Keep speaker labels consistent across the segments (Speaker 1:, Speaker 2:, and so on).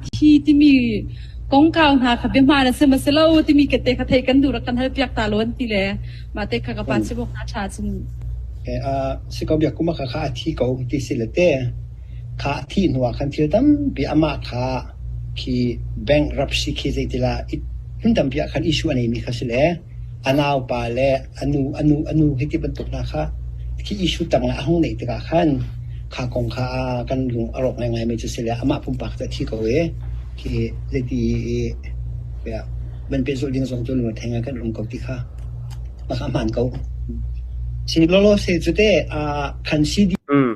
Speaker 1: thi timi kongkau hna kha biahmaan a si ma si lo timi ke te kha thei kan duh rak kan hal piak ta lo an ti le mah te kha ka pa chimawk hna ṭha cun.
Speaker 2: Si ko biak kuma kha kha a thi ko ti si le te kha a thih hnu ah khan thil tampi amah kha khi bankruptcy khi zeitila hmun tampi ah khan issue a neimi kha si le a naupa le a nu a nu a nu hi ti bantuk hna kha khi issue tam ngai a hung neih tikah khan kha kong kha kan lung a rawk ngaingai mi cu si le amah pumpak cu a thi ko i khi zeiti van pehzulh ding zong cu lung a thei ngai kan um ko ti kha mah kha a hmaan ko. Si lawlaw se cu te khan si
Speaker 3: Mm.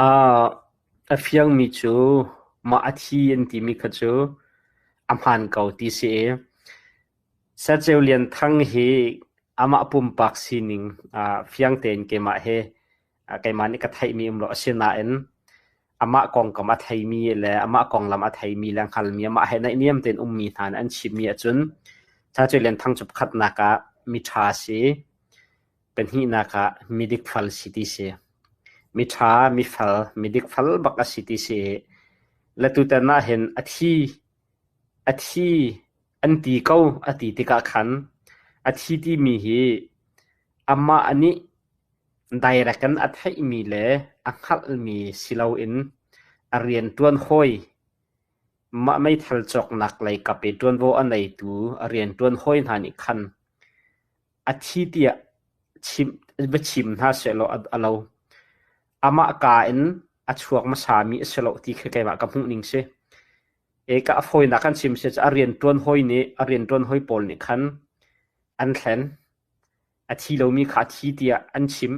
Speaker 3: A fiangmi cu mah a thi an timi kha cu a hmaan ko ti si i Saceu Lian Thang hi amah pumpak sining fiang tein keimah he keimah nih ka theihmi um lo. Asinain amah kongkam a theimi le amah konglam a theimi le hngalmi amah he naihniam tein ummi hna nih an chimmi ahcun Saceu Lian Thang cu pakhatnak ah miṭha a si. Pahnihnak ah midikfal si ti si. Miṭha, mifel, midikfal bak a si ti si i le tutan ahhin a thi, a thi an ti ko a ti tikah khan a thi timi hi amah nih direct in a theihmi le a hngalhmi si loin a rianṭuan hawi mah meithal cawknak lei kap i ṭuanvo a neitu a rianṭuan hawi hna nih khan A thi tiah va chim hna sehlaw a lo. Amah kaa in a chuak hmasami a si lo ti khi keimah ka hmuhning si. Eka a fawinak kan chim si cu a rianṭuan hawi nih a rianṭuan hawi pawl nih khan an thlen. A thi lomi kha a thi tiah an chim.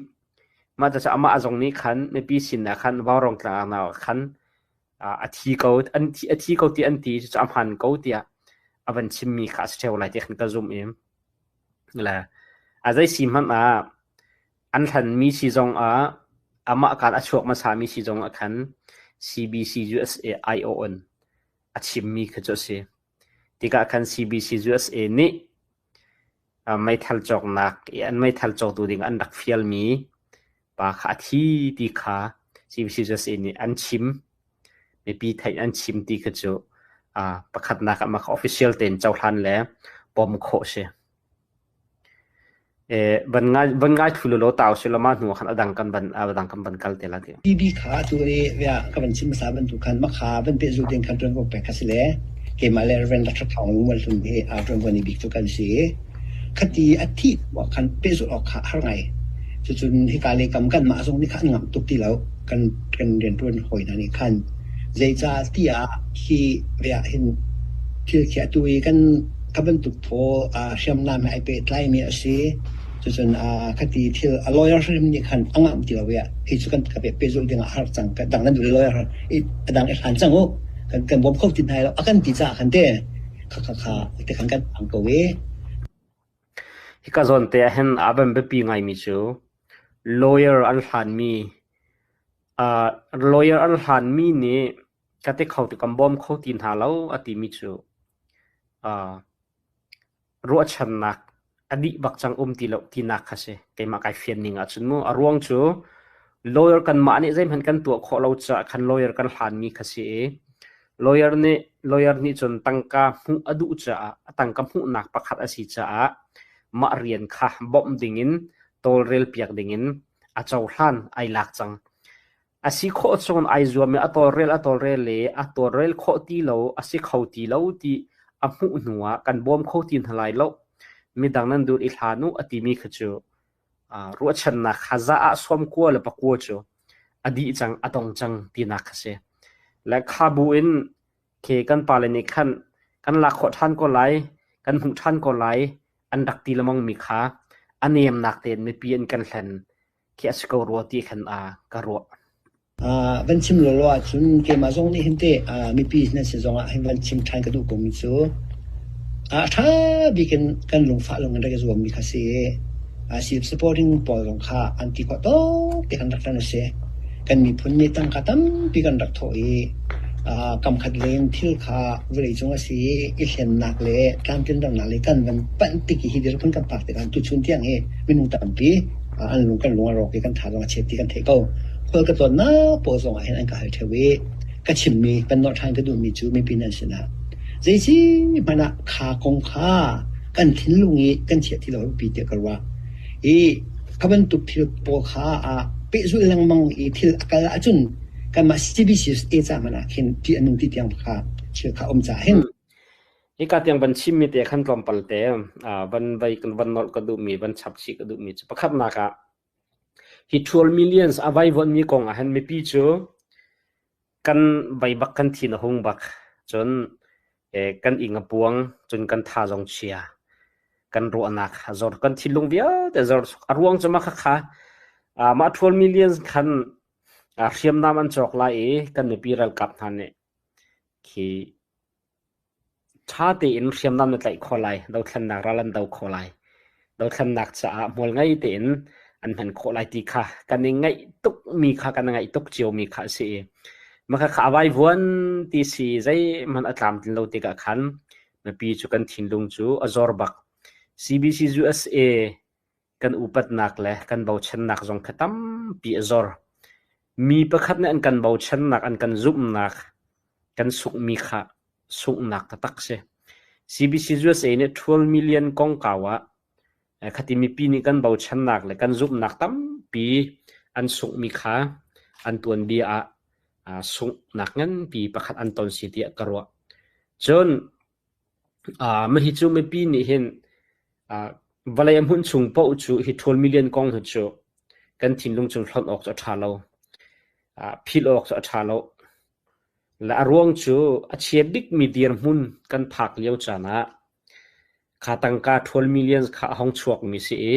Speaker 3: Mah cucu amah zong nih khan mipi sinah khan vaurawng tlang ah khan a thi ko an thi a thi ko ti an ti cucu a hmaan ko tiah a van chimmi kha a si ṭheo lai ti khan ka zumh i Le a zei si hmanh ah an hlanmi si zongah amah kaan a chuak hmasami si zongah khan CBC USA aiawh in a chimmi kha cu a si. Tikah khan CBC USA nih meithal cawknak i an meithal cawktu ding an rak fialmi pa kha a thi ti kha CBC USA nih an chim. Mipi theih an chim ti kha cu pakhatnak ah mah kha official tein cohlan le pom khawh si. Van ngai van ngai thlu law tau si law mah hnu ah khan a dang kan van a dang kan van kal te la ti.
Speaker 2: TB kha atu i via ka van chim hmasa bantuk khan makha van pehzulh ding khan ṭuanvo pek kha si le keimah le Reverend Dr. Thawng Mual Hlun hi aa ṭuanvo ni bik cu kan si. Khati a thih awk khan pehzulh awk kha a har ngai. Cucun hika le kam kanmah zong nih khan an ngamh tuk ti lo. Kan kan rianṭuan hawi hna nih khan zeicah tiah hi via hin thil khi atu i kan kha bantuk thaw hriamnam he ai pehtlaimi a si. Cucun khati thil a lawyer hrim nih khan a ngamh ti lo i hi cu kan ka pehzulh ding ah a har cang. Dang nan duh le lawyer a dang i hlan cang u. Kan kan bawm kho ti hna lo. A kan ti caah khan te kha kha kha te khan kan ang ko i.
Speaker 3: Hika zawn te ah hin a van biapi ngaimi cu lawyer an hlanmi uh, lawyer an hlanmi nih ka ti kho ti kan bawm kho ti hna lo a timi cu uh, ruahchannak a dih bak cang um ti lo tinak kha si. Keimah kai fian ning ahcun mu. A ruang cu lawyer kanmah nih zeihmanh kan tuah khawh lo caah khan lawyer kan hlanmi kha si i lawyer nih lawyer nih cun tangka hmuh a duh caah a tangka hmuhnak pakhat a si caah mah rian kha bawmh dingin tawlrel piak dingin a cohlan ai lak cang. A si khawh chungin ai zuam i a tawlrel a tawlrel i a tawlrel khawh ti lo, a si kho ti lo ti a hmuh hnu ah kan bawm kho ti hna lai lo. Midang nan duh i hlan u a timi kha cu ruahchannak kha za ah sawmkua le pakua cu a dih cang, a dong cang tinak kha si. Le kha bu in khi kan pale nih khan kan lak khawh ṭhan ko lai, kan hmuh ṭhan ko lai an rak ti lengmang mi kha a nemnak tein mipi an kan hlen khi a si ko rua ti khan ka ruah.
Speaker 2: Van chim lawlaw ahcun keimah zong nih hin teh mipi nan si zongah hin van chim ṭhan ka duh komi cu a ṭha bik in kan lungfah lung in rak i zuammi kha si i supporting pawl zong kha an ti khawh tawk te khan rak ṭan a si. Kan miphun nih tangka tampi kan rak thawh i kamkhat leng thil kha vawleicung a si i i hlennak le tlamtlinlonak le kan van panh tik i hi dirhmun kan phak tikah tuchun tiang hi minung tampi an lung kan lung a rawk i kan tha zong a chet ti kan theih ko. Khual ka tlawnnak pawl zong ah hin an ka hal ṭheo i Ka chimmi kan nolh ṭhan ka duhmi cu mipi nan sinah zeisi hmanh ah kha kong kha kan thinlung i kan chiah ti lo a biapi tiah ka ruah. I kha bantuk thil pawl kha ah pehzulh lengmang i thil a kal ahcun kanmah CBCUSA ca hmanh ah khin ṭih a nung ti tiang kha thil kha um caah hin.
Speaker 3: Hika tiang van chimmi te khan tlawmpal te van vai van nolh ka duhmi van chap chih ka duhmi cu pakhatnak ah hi 12 millions a vaivuanhmi kong ah hin mipi cu kan vai bak kan thin a hung bak cun kan ing a puang cun kan tha zong chia kan ruahnak a zor kan thinlung vialte zor a ruang cu mah khakha mah 12 millions khan hriamnam an cawk lai i kan mipi ralkap hna nih khi Ṭha tein hriamnam na tlaih khawh lai, dothlennak ral an do khawh lai. Dothlennak caah hmual ngei tein an hman khawh lai ti kha kan i ngaih tukmi kha kan i ngaih tuk ciomi kha a si i mah khakha a vaivuan ti si zeihmanh a tlamtlin lo tikah khan mipi cu kan thinlung cu a zor bak. CBC USA kan upatnak le kan bochannak zong kha tampi a zor. Mi pakhat nih an kan bochannak, an kan zumhnak, kan sunghmi kha sunghnak taktak si. CBC USA nih 12 million kongkau ah khati mipi nih kan bochannak le kan zumhnak tampi an sunghmi kha an tuanbia ah sunghnak nganpi pakhat an ton si tiah ka ruah. Cun Mahhi cu mipi nih hin vawlei a hmunh chung paoh cu hi ṭhawl million kong hi cu kan thinlung cung hlonh awk cu a ṭha lo. Philh awk cu a ṭha lo. Le a ruang cu a chia bikmi dirhmun kan phak lio caan ah kha tangka ṭhawl million kha a hong chuakmi si i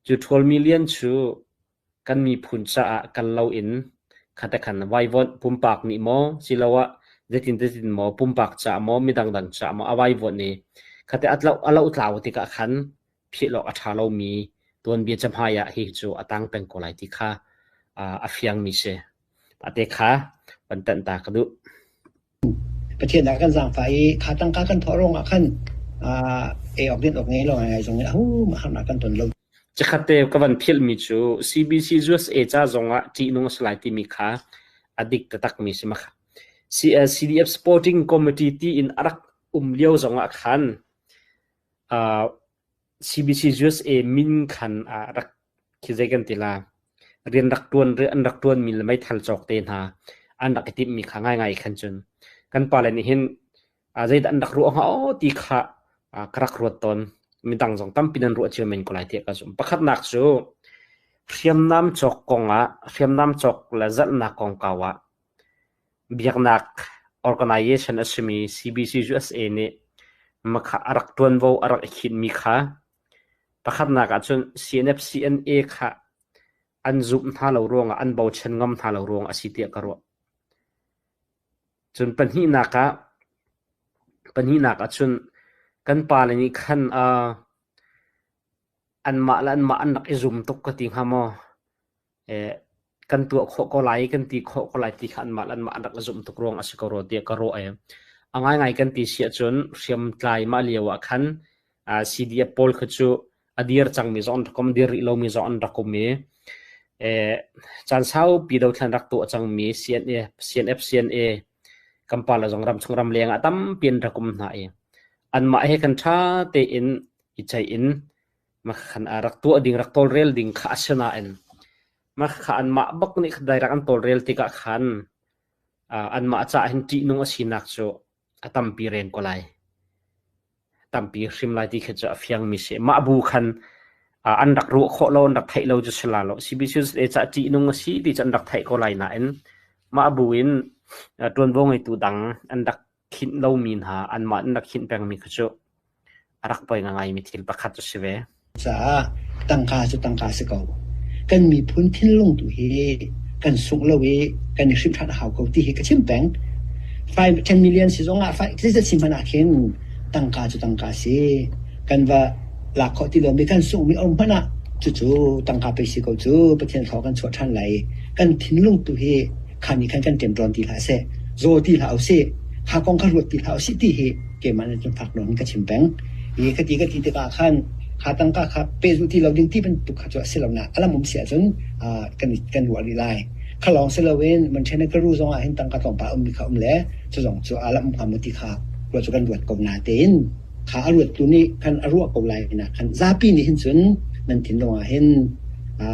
Speaker 3: cu ṭhawl million cu kan miphun caah kal loin khate khan vaivuanh pumpak nih maw siloah zeitin zeitin maw pumpak caah maw midang dang caah maw a vaivuanh i khate a tloh a lohtlao tikah khan philh awk a ṭha lomi tuanbia cahmai ah hi cu a tang peng ko lai ti kha a fiangmi si. Mah te kha van tanh ta ka duh.
Speaker 2: Pathian ah kan zaangfah i kha tangka kan thawh ruangah khan ei awk din awk ngei lo ngai zong in ahu harnak kan ton lo.
Speaker 3: Chikkhat te ka van philhmi cu CBC USA ca zongah ṭihnung a si lai timi kha a dik taktakmi si ma CDF Sporting Committee tiin a rak um lio zongah khan CBC USA min khan ah rak khi zei kan ti la rian rak ṭuan an rak ṭuanmi le meithal cawk te hna an rak i timhmi kha ngaingai khan cun kan pale nih hin zeidah an rak ruah hnga aw ti kha ka rak ruat tawn. Midang zong tampi nan ruah cio men ko lai tiah ka zumh. Pakhatnak cu hriamnam cawk kongah hriamnam cawk le zalhnak kongkau ah Biaknak organization a simi CBC USA nih makha a rak ṭuanvo a rak i khinhmi kha pakhatnak ahcun CNF-CNA kha an zumh hna lo ruangah an bochan ngam hna lo ruangah a si tiah ka ruah. Cun pahnihnak ah pahnihnak ahcun kan pale nih khan uh, anmah le anmah an rak i zum tuk ka ti hnga maw? Kan tuah khawh ko lai, kan ti khawh ko lai ti kha anmah le anmah an rak i zumh tuk ruang a si ko rua tiah ka ruah i a ngaingai kan ti si ahcun hriamtlai mah lio ah khan CDF pawl kha cu a dir cangmi zong an rak um, dir rih lomi zong an rak um i caan saupi dothlan rak tuah cangmi CNA, CNF, CNA kan pale zong ramchung ramleng ah tampi an rak um hna i anmah he kan ṭha tein i ceih in Makhan a rak tuah ding rak tawlrel ding kha a si nain makha anmah bak nih direct an tawlrel tikah khan anmah caah hin ṭihnung a sinak cu a tampi ren ko lai. Tampi hrim lai ti khi cu a fiangmi si. Mah bu khan an rak ruah khawh lo, an rak theih lo cu si la lo. CBCUSA caah ṭihnung a si ti cu an rak theih ko lai nain mah bu in ṭuanvo ngeitu dang an rak khinh lomi hna anmah an rak khinh pengmi kha cu a rak poi ngaimi thil pakhat cu si ve.
Speaker 2: Caah tangka cu tangka si ko. Kan miphun thinlung tu hi kan sungh lo i kan i hrimh ṭhan a hau ko ti hi ka chim peng. 5 10 million si zong ah 5 si hmanh ah khin tangka cu tangka si. Kan va lak khawh ti lomi kan sunghmi a um hmanh ah cucu tangka pei si ko cu Pathian thlaw kan chuah ṭhan lai. Kan thinlung tu hi kha nih khan kan ṭemṭawn ti hlah seh, zaw ti hlah usih, kha kong kha ruat ti hlah usih ti hi keimah nih cun fak nawn in ka chim peng. I ka ti ka ti tikah khan kha tangka kha pehzulh ti lo ding ti bantuk kha cu a si lo na a lam um si ahcun kan kan ruah rih lai. Kha lawng si loin Montenegro zong ah hin tangka tlawmpal a ummi kha um le cu zong cu aa lamh hnga maw ti kha ruah cu kan ruat ko natein kha a ruattu nih khan a ruah ko lai nak khan zapi nih hin cun nan thinlung ah hin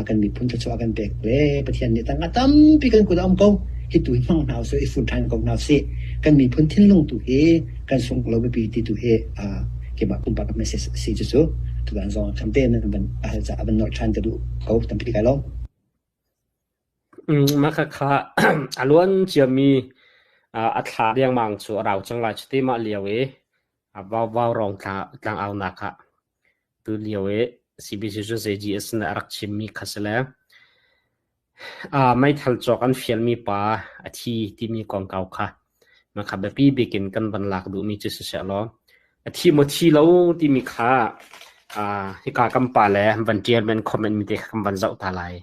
Speaker 2: kan miphun thluachuah kan pek le Pathian nih tangka tampi kan kut ah um ko hi tu hi hmang hna usih i fun ṭhan ko hna usih kan miphun thinlung tu hi kan sung lo biapi ti tu hi keimah pumpak ka message a si cucu tutan zong ah khan te nan van hal caah van nolh ṭhan ka duh ko tampi kai lawm.
Speaker 3: Mah khakha a luan ciami a thla dengmang cu a rau cang lai cuti mah lio i Vaurawng tlangaunak ah tulio i CBC cu ZGS nih a rak chimmi kha si le meithal cawk an fialmi pa a thi timi kongkau kha mah kha biapi bik in kan van lak duhmi cu siseh law a thi maw thi lo timi kha hika kan pa le van ṭial men comment mi te kha kan van zoh ta lai.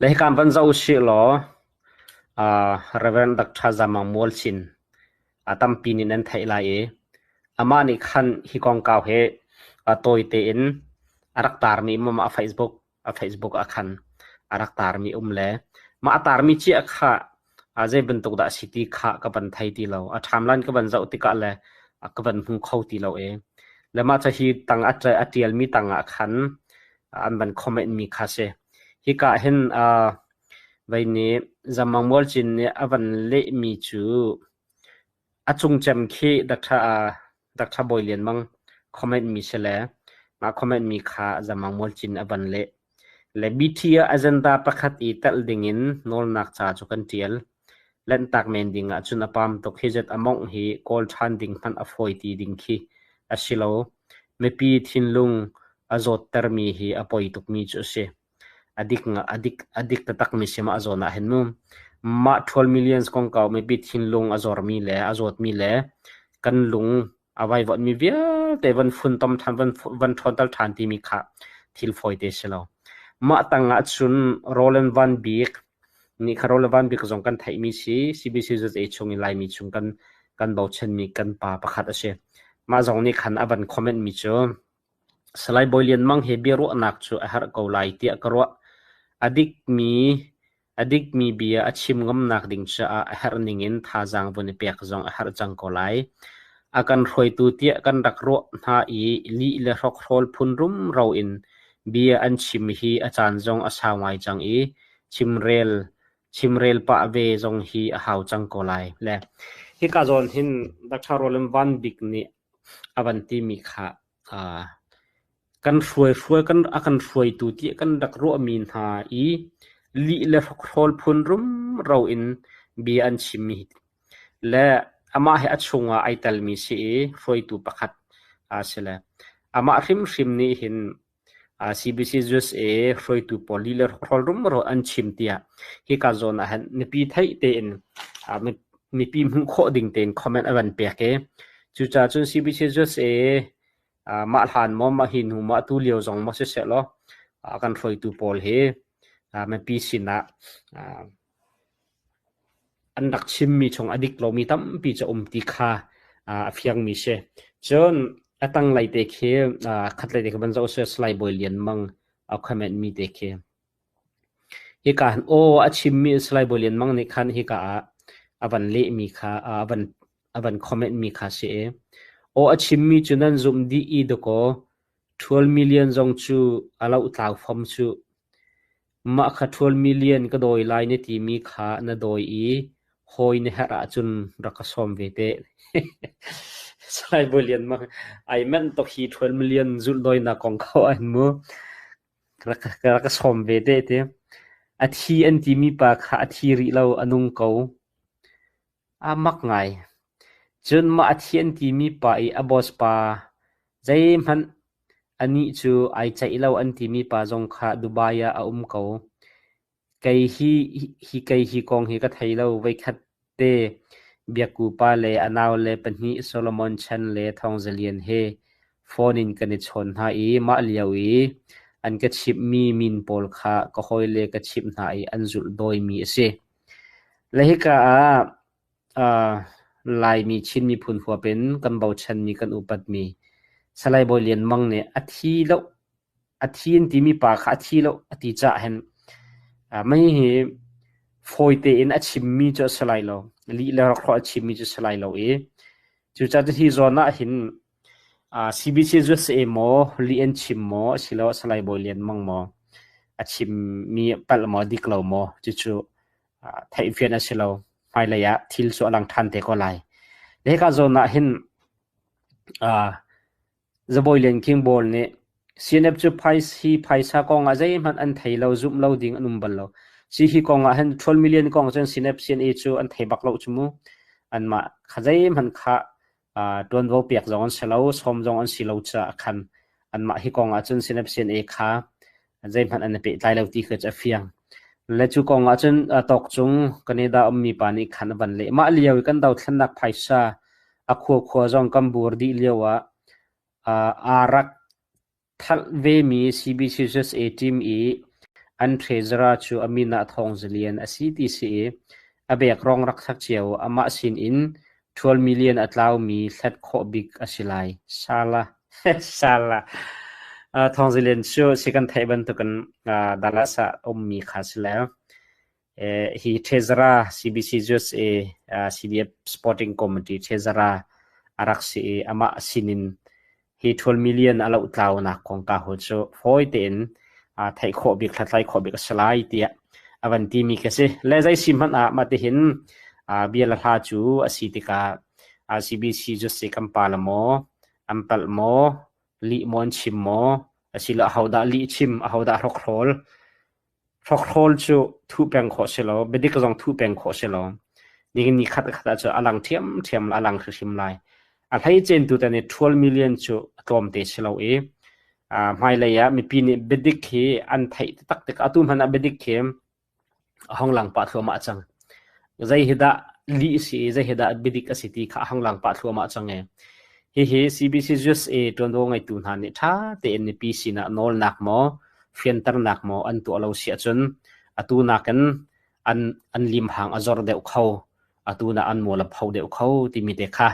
Speaker 3: Le hika van zoh usih law Reverend Dr. Zamang Mualchin a tampi nih nan theih lai i amah nih khan hi kongkau hi tawi tein a rak tarmi um a Facebook a Facebook ah khan a rak tarmi um le mah a tarmi cia kha zei bantuk dah a si ti kha ka van thei ti lo. A timeline ka van zoh tikah le ka van hmu kho ti lo i le mah cu hi tang a ṭialmi tangah khan an van comment mi kha si. Hika hin vei nih Zamang Mualcin nih a van lehmi cu a cungcem khi Dr. Bawi Lian Mang comment mi si le mah comment mi kha Zamang Mualcin a van leh. Le BT ah agenda pakhat i telh dingin nawlnak ca cu kan ṭial. Lanhtak men ding ahcun a pam tuk. Hi zat a mawngh hi kawl ṭhan ding hmanh a fawi ti ding khi a si lo. Mipi thinlung a zawttermi hi a poi tukmi cu a si. A dik, a dik, a dik taktakmi si mah zawn ah hin mu. Mah 12 millions kongkau mipi thinlung a zormi le a zawtmi le kan lung a vaivuanhmi vialte van funtom ṭhan, van, van ṭhawnter ṭhan timi kha thil fawite si lo. Mah tang ah cun Roland Van Bik nih kha Roland Van Bik zong kan theihmi si, CBCUSA chung i Laimi chung kan, kan bochanmi kan pa pakhat a si. Mah zong nih khan a van comment mi cu Salai Bawi Lian Mang he biaruahnak cu a herh ko lai tiah ka ruah. A dikmi A dikmi bia a chim ngamnak ding caah a herh ningin thazaang vun i pek zong a herh cang ko lai. A kan hruaitu tiah kan rak ruah hna i lih le hrokhrawl phun rumro in bia an chim hi a caan zong a sau ngai cang i chimrel chimrel pah ve zong hi a hau cang ko lai. Le hika zawn hin Dr. Roland Van Bik nih a van timi kha Kan hruai hruai kan a kan hruaitu tiah kan rak ruahmi hna i lih le hrokhrawl phun rumro in bia an chimmi le amah hi a chungah ai telmi si i hruaitu pakhat aa si le amah hrimhrim nih hin CBC USA hruaitu pawl lih le hrokhrawl rumro an chim tiah hika zawn ah hin mipi theih tein mipi hmuh khawh ding tein comment a van pek i cucaah cun CBC USA Mah hlan maw, mah hi hnu maw, atu lio zong maw siseh law a kan hruaitu pawl hi mipi sinah an rak chimmi chung a dik lomi tampi cu a um ti kha a fiangmi si. Cun a tanglei te khi khatlei te khi van zoh usih Salai Bawi Lian Mang a comment mi te khi. Hika hin aw a chimmi Salai Bawi Lian Mang nih khan hika ah a van lehmi kha a van a van comment mi kha si i aw a chimmi cu nan zumh dih i dakaw 12 million zong cu a lohtlau fom cu. Mah kha 12 million ka dawi lai na timi kha na dawi i hawi na herh ahcun rak ka sawm ve te. Salai Bawi Lian Mang ai manh tuk hi 12 million zulh dawinak kong kho an mu. Ka rak ka sawm ve te ti. A thi an timi pa kha a thi rih lo, a nung ko. Aa mak ngai. Cun mah a thi an timi pa i a boss pa zeihmanh anih cu ai ceih lo an timi pa zong kha Dubai ah a um ko. Kei hi hi kei hi kong hi ka thei lo. Voikhat te Biakku pa le a naule pahnih Solomon Chan le Thawng Za Lian he phone in kan i chawn hna i mah lio i an ka chimhmi min pawl kha ka hawile ka chimh hna i an zulh dawimi a si. Le hika ah uh, Laimi Chin miphun huap in kan bochanmi kan upatmi Salai Bawi Lian Mang nih a thi lo. A thi an timi pa kha a thi lo a ti caah hin mei hi fawi tein a chimmi cu a si lai lo. Lih le rawkhrol a chimmi cu a si lai lo i cucaah hi zawn ah hin CBC USA maw lih an chim maw asiloah Salai Bawi Lian Mang maw a chimmi palh maw dik lo maw cucu theihfian a si lo. Hmailei ah thil cu a lang ṭhan te ko lai. Hika zawn ah hin Zabawi Lian King Bawl nih CNF cu hi phaisa kong ah zeihmanh an thei lo, zumh lo ding an um bal lo. Si hi kong ah hin 12 million kong cun CNF CNA cu an thei bak lo cu mu. Anmah kha zeihmanh kha ṭuanvo pek zong an si lo, sawm zong an si lo caah khan anmah hi kong ah cun CNF CNA kha zeihmanh an i pehtlai lo ti kha cu a fiang. Le cu kong ah cun tawkcung Canada ummi pa nih khan a van leh. Mah lio i kan dothlennak phaisa a khuakhua zong kan bur dih lio ah aa rak thalh vemi CBCUSA team i an treasurer cu a min ah Thawng Za Lian a si ti si i a bek rong rak thlak cio amah sin in 12 million a tlaumi hlat khawh bik a si lai. Sala. Sala. Thawng Za Lian cu si kan theih bantukin Dallas ah ummi kha si le hi Treasurer CBC USA CDF Sporting Committee Treasurer a rak si i amah sinin hi 12 million a lohtlaunak kongkau hu cu fawi tein theih khawh bik hlathlai khawh bik a si lai tiah a van timi khi a si. Le zei si hmanh ah mah tihin bia le hla cu a si tikah CBC USA kan pa le maw an palh maw lih maw an chim maw asiloah ahodah lih chim ahodah hrokhrawl Hrokhrawl cu thuh peng khawh si lo, biadik zong thuh peng khawh si lo. Nihin ni khat khat ahcun a lang ṭhiamṭhiam a lang hrimhrim lai. A hleicen tutan i ṭhual million cu a tlawmte si lo i hmailei ah mipi nih biadik hi an theih taktak tikah atu hmanh ah biadik hi a hong lang pah thluahmah cang. Zei hi dah lih si i zei hi dah biadik a si ti kha a hong lang pah thluahmah cang i hihi CBC USA ṭuanvo ngeitu hna nih ṭha tein mipi sinah nawlnak maw fianternak maw an tuah lo si ahcun atu nakin an an limhang a zor deuh kho, atu na an mual a pho deuh kho timi te kha.